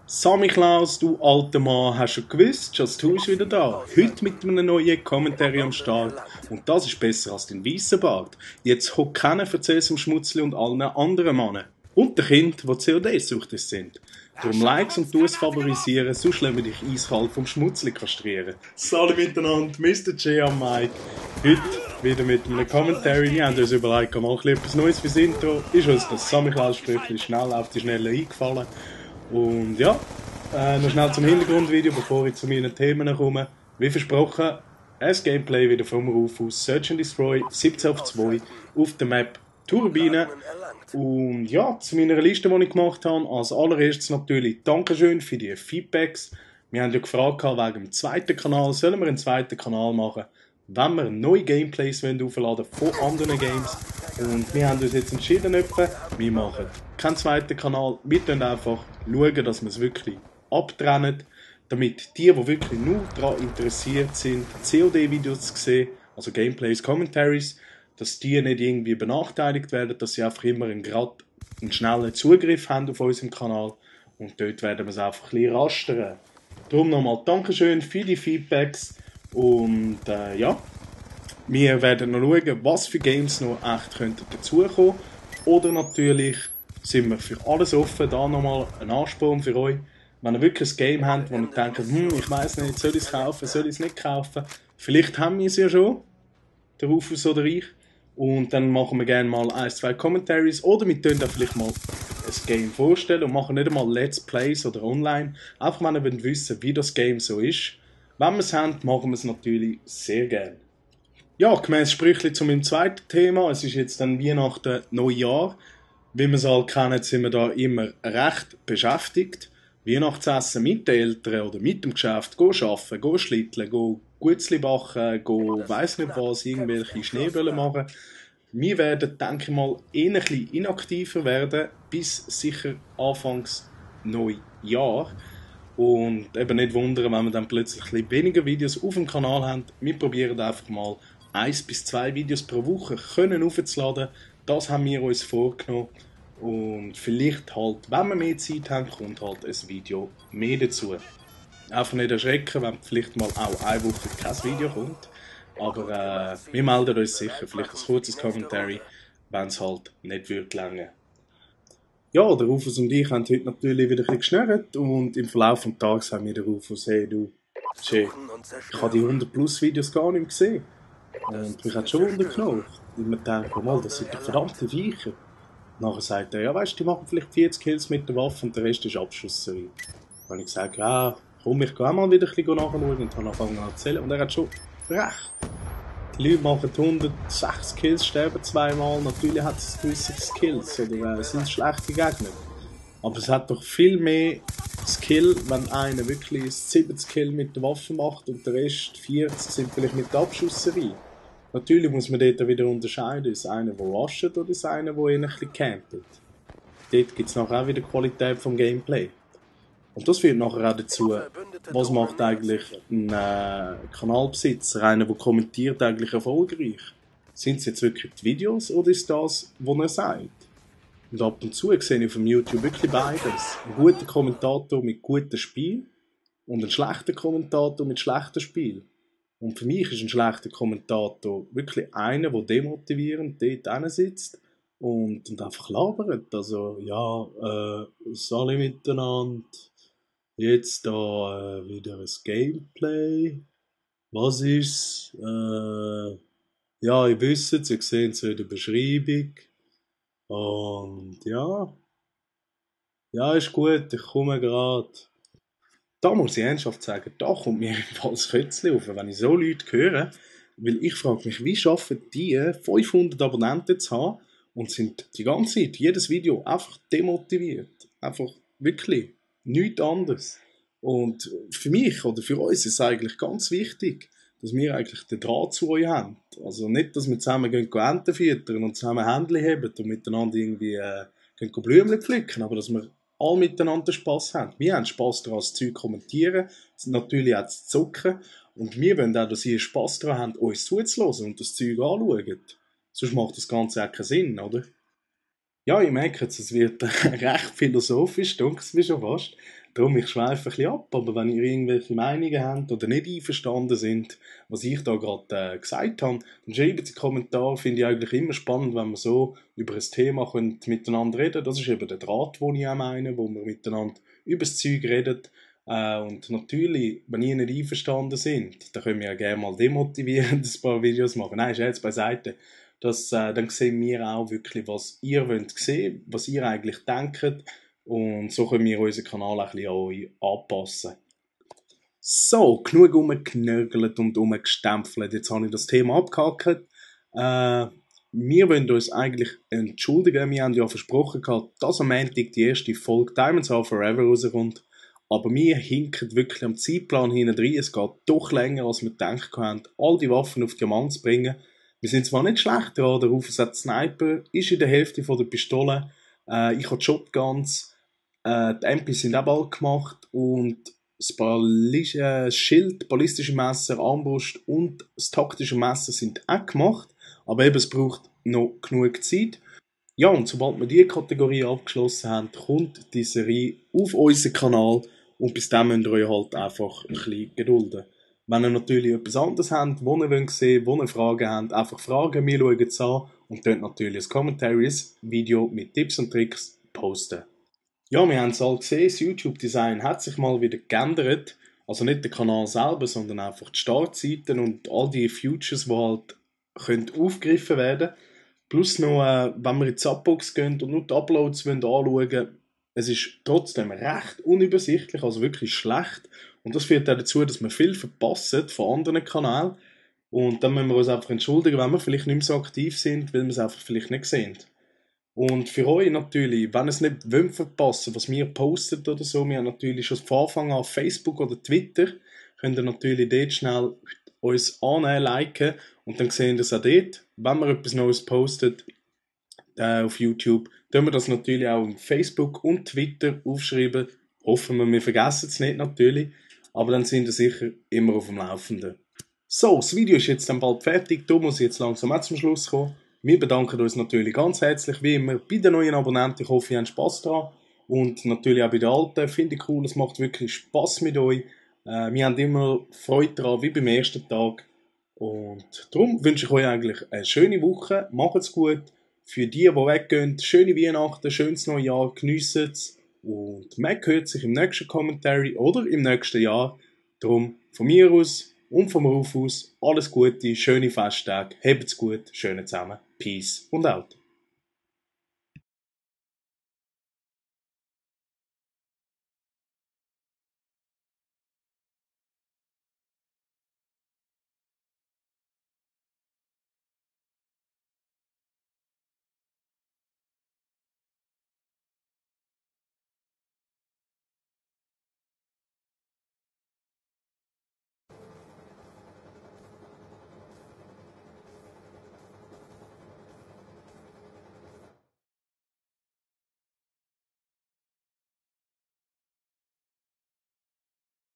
Sammy Klaus, du alter Mann, hast schon gewusst, Just Two ist wieder da. Heute mit einem neuen Kommentar am Start. Und das ist besser als dein weisser Bart. Jetzt hockt keiner für CS Schmutzli und allen anderen Mannen. Und der Kind, die COD-süchtig sind. Darum Likes und du es favorisieren, sonst lassen wir dich eiskalt vom Schmutzli kastrieren. Salut miteinander, Mr. J am Mike. Heute wieder mit einem Kommentar. Wir haben uns überlegt, mal etwas Neues fürs Intro. Ist uns das Sammy Klaus-Sprüchli schnell auf die Schnelle eingefallen. Und ja, noch schnell zum Hintergrundvideo, bevor ich zu meinen Themen komme. Wie versprochen, ein Gameplay wieder vom Rufus Search and Destroy 17 auf 2 auf der Map Turbine. Und ja, zu meiner Liste, die ich gemacht habe, als allererstes natürlich Dankeschön für die Feedbacks. Wir haben ja gefragt wegen dem zweiten Kanal, sollen wir einen zweiten Kanal machen, wenn wir neue Gameplays aufladen von anderen Games. Und wir haben uns jetzt entschieden, wir machen keinen zweiten Kanal. Wir schauen einfach, dass wir es wirklich abtrennen, damit die wirklich nur daran interessiert sind, COD-Videos zu sehen, also Gameplays, Commentaries, dass die nicht irgendwie benachteiligt werden, dass sie einfach immer einen schnellen Zugriff haben auf unserem Kanal. Und dort werden wir es einfach ein bisschen rastern. Darum nochmal Dankeschön für die Feedbacks. Und ja, wir werden noch schauen, was für Games noch echt dazukommen könnten. Oder natürlich sind wir für alles offen. Da nochmal ein Ansporn für euch. Wenn ihr wirklich ein Game habt, wo ihr denkt, ich weiss nicht, soll ich es kaufen, soll ich es nicht kaufen. Vielleicht haben wir es ja schon, der Rufus oder ich. Und dann machen wir gerne mal 1-2 Commentaries. Oder wir können da vielleicht mal ein Game vorstellen und machen nicht einmal Let's Plays oder online. Einfach wenn ihr wissen wollt, wie das Game so ist. Wenn wir es haben, machen wir es natürlich sehr gerne. Ja, gemäss Sprüchli zu meinem zweiten Thema. Es ist jetzt dann Weihnachten, Neujahr. Wie wir es alle kennen, sind wir da immer recht beschäftigt. Weihnachtsessen mit den Eltern oder mit dem Geschäft, arbeiten, schlitteln, Gutzli backen, weiss nicht was, irgendwelche Schneebälle machen. Wir werden, denke ich mal, eher ein bisschen inaktiver werden, bis sicher Anfangs Neujahr. Und eben nicht wundern, wenn wir dann plötzlich ein bisschen weniger Videos auf dem Kanal haben. Wir probieren einfach mal 1 bis 2 Videos pro Woche aufzuladen. Das haben wir uns vorgenommen. Und vielleicht halt, wenn wir mehr Zeit haben, kommt halt ein Video mehr dazu. Einfach nicht erschrecken, wenn vielleicht mal auch eine Woche kein Video kommt. Aber wir melden uns sicher, vielleicht ein kurzes Commentary, wenn es halt nicht lange. Ja, der Rufus und ich haben heute natürlich wieder ein bisschen geschnurrt und im Verlauf des Tages haben wir den Rufus, hey du, Che, ich habe die 100 plus Videos gar nicht mehr gesehen. Und mich hat schon Wunder genommen. Und mir denke, mal, das sind doch verdammte Viecher. Nachher sagt er, ja weißt du, die machen vielleicht 40 Kills mit der Waffe und der Rest ist Abschusserei. Und ich sage, ja, komm, ich gehe auch mal wieder ein bisschen nachschauen und habe angefangen zu erzählen. Und er hat schon recht. Die Leute machen 106 Kills, sterben zweimal. Natürlich hat es gewisse Skills oder sind schlechte Gegner. Aber es hat doch viel mehr Skill, wenn einer wirklich 70 Kills mit der Waffe macht und der Rest 40 sind vielleicht mit der Abschusserei. Natürlich muss man dort wieder unterscheiden, ist einer, der rusht oder ist einer, der eher ein bisschen campet. Dort gibt es nachher auch wieder Qualität vom Gameplay. Und das führt nachher auch dazu, was macht eigentlich ein Kanalbesitzer, einer, der kommentiert, eigentlich erfolgreich? Sind es jetzt wirklich die Videos oder ist das, was er sagt? Und ab und zu sehe ich auf dem YouTube wirklich beides. Ein guter Kommentator mit gutem Spiel und ein schlechter Kommentator mit schlechtem Spiel. Und für mich ist ein schlechter Kommentator wirklich einer, der demotivierend dort sitzt und einfach labert. Also, ja, alle miteinander. Jetzt da wieder ein Gameplay. Was ist's? Ja, ihr wisst es, ihr seht es in der Beschreibung. Und ja, ist gut, ich komme gerade. Da muss ich ernsthaft sagen, da kommt mir jedenfalls Kötzchen auf, wenn ich so Leute höre. Weil ich frage mich, wie schaffen die 500 Abonnenten zu haben und sind die ganze Zeit, jedes Video einfach demotiviert. Einfach wirklich nichts anderes. Und für mich oder für uns ist es eigentlich ganz wichtig, dass wir eigentlich den Draht zu euch haben. Also nicht, dass wir zusammen Enten füttern und zusammen Händchen haben und miteinander irgendwie Blümchen pflücken, aber dass wir alle miteinander Spass haben. Wir haben Spass daran, das Zeug kommentieren, natürlich auch zu zocken. Und wir wollen auch, dass ihr Spass daran habt, uns zuzulassen und das Zeug anschauen. Sonst macht das Ganze auch keinen Sinn, oder? Ja, ich merke jetzt, es wird recht philosophisch, denke ich mir schon fast. Darum, ich schweife ein bisschen ab, aber wenn ihr irgendwelche Meinungen habt oder nicht einverstanden sind, was ich da gerade gesagt habe, dann schreibt es in die Kommentare. Finde ich eigentlich immer spannend, wenn wir so über ein Thema miteinander reden. Das ist eben der Draht, den ich auch meine, wo wir miteinander über das Zeug reden. Und natürlich, wenn ihr nicht einverstanden sind, dann können wir ja gerne mal demotivierend ein paar Videos machen. Nein, ist jetzt beiseite. Dann sehen wir auch wirklich, was ihr wollt sehen, was ihr eigentlich denkt. Und so können wir unseren Kanal ein bisschen an euch anpassen. So, genug rumgenörgelt und rumgestempelt. Jetzt habe ich das Thema abgehakt. Wir wollen uns eigentlich entschuldigen. Wir haben ja versprochen gehabt, dass am Montag die erste Folge Diamonds Are Forever rauskommt. Aber wir hinken wirklich am Zeitplan hinten. Es geht doch länger, als wir gedacht haben, all die Waffen auf Diamant zu bringen. Wir sind zwar nicht schlecht dran, der Rufus Sniper ist in der Hälfte von der Pistole. Ich habe Shotguns. Die MPs sind auch bald gemacht. Und das Schild, ballistische Messer, Armbrust und das taktische Messer sind auch gemacht. Aber eben, es braucht noch genug Zeit. Ja, und sobald wir diese Kategorie abgeschlossen haben, kommt die Serie auf unseren Kanal. Und bis dann müsst ihr euch halt einfach ein bisschen gedulden. Wenn ihr natürlich etwas anderes habt, wo ihr sehen wollt, wo ihr Fragen habt, einfach fragen, wir schauen es an und dort natürlich ein Commentaries-Video mit Tipps und Tricks posten. Ja, wir haben es alle gesehen, das YouTube-Design hat sich mal wieder geändert. Also nicht der Kanal selber, sondern einfach die Startseiten und all die Futures, die halt aufgegriffen werden können. Plus noch, wenn wir in die Subbox gehen und nur die Uploads anschauen, es ist trotzdem recht unübersichtlich, also wirklich schlecht. Und das führt auch dazu, dass wir viel verpassen von anderen Kanälen. Und dann müssen wir uns einfach entschuldigen, wenn wir vielleicht nicht mehr so aktiv sind, weil wir es einfach vielleicht nicht sehen. Und für euch natürlich, wenn ihr es nicht verpassen was wir posten oder so, wir haben natürlich schon von Anfang an auf Facebook oder Twitter, könnt ihr natürlich dort schnell uns annehmen, liken und dann sehen ihr es auch dort. Wenn wir etwas Neues postet auf YouTube, können wir das natürlich auch auf Facebook und Twitter aufschreiben. Hoffen wir vergessen es nicht natürlich, aber dann sind wir sicher immer auf dem Laufenden. So, das Video ist jetzt dann bald fertig, da muss ich jetzt langsam auch zum Schluss kommen. Wir bedanken uns natürlich ganz herzlich, wie immer, bei den neuen Abonnenten. Ich hoffe, ihr habt Spass daran. Und natürlich auch bei den Alten. Finde ich cool, es macht wirklich Spass mit euch. Wir haben immer Freude daran, wie beim ersten Tag. Und darum wünsche ich euch eigentlich eine schöne Woche. Macht's gut. Für die weggehen, schöne Weihnachten, schönes neues Jahr, geniessen es. Und man hört sich im nächsten Commentary oder im nächsten Jahr. Darum von mir aus und vom Ruf aus alles Gute, schöne Festtage, habt's gut, schöne zusammen, Peace und out.